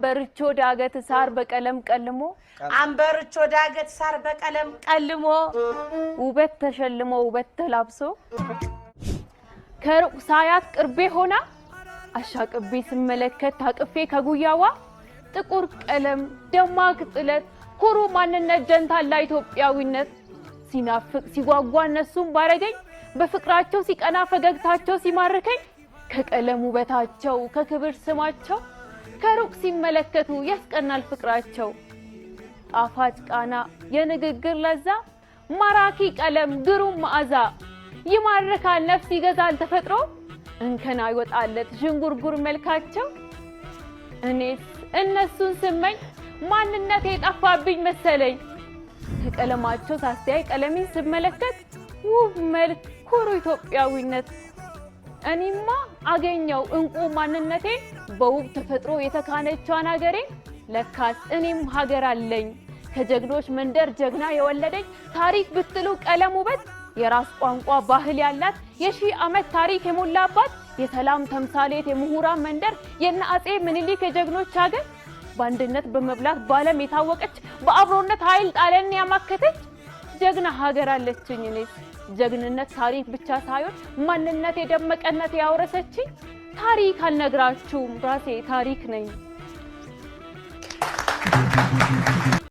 በርቾ ዳገት ሳር በቀለም ቀልሞ፣ አንበርቾ ዳገት ሳር በቀለም ቀልሞ፣ ውበት ተሸልሞ ውበት ተላብሶ፣ ከሩቅ ሳያት ቅርቤ ሆና አሻቅቤ ስመለከት ታቅፌ ከጉያዋ፣ ጥቁር ቀለም፣ ደማቅ ጥለት፣ ኩሩ ማንነት፣ ጀንታላ ኢትዮጵያዊነት፣ ሲናፍቅ ሲጓጓ እነሱም ባረገኝ፣ በፍቅራቸው ሲቀና ፈገግታቸው ሲማርከኝ፣ ከቀለም ውበታቸው ከክብር ስማቸው ከሩቅ ሲመለከቱ ያስቀናል ፍቅራቸው። ጣፋጭ ቃና፣ የንግግር ለዛ፣ ማራኪ ቀለም፣ ግሩም መዓዛ፣ ይማርካል ነፍስ ይገዛል ተፈጥሮ፣ እንከን አይወጣለት ዥንጉርጉር መልካቸው። እኔስ እነሱን ስመኝ ማንነቴ የጠፋብኝ መሰለኝ። ከቀለማቸው ሳስተያይ ቀለሜን ስመለከት ውብ መልክ፣ ኩሩ ኢትዮጵያዊነት፣ እኔማ አገኘው እንቁ ማንነቴ በውብ ተፈጥሮ የተካነቿን ሀገሬ። ለካስ እኔም ሀገር አለኝ፣ ከጀግኖች መንደር ጀግና የወለደኝ፣ ታሪክ ብትሉ ቀለም ውበት፣ የራስ ቋንቋ ባህል ያላት፣ የ1000 ዓመት ታሪክ የሞላባት፣ የሰላም ተምሳሌት፣ የምሁራን መንደር፣ የነ አፄ ምኒልክ የጀግኖች ሀገር፣ በአንድነት በመብላት በዓለም የታወቀች፣ በአብሮነት ኃይል ጣሊያንን ያማከተች ጀግና ሀገር አለችኝ። እኔስ ጀግንነት ታሪክ ብቻ ሳይሆን ማንነት የደመቀነት ያወረሰችኝ፣ ታሪክ አልነግራችሁም፣ ራሴ ታሪክ ነኝ።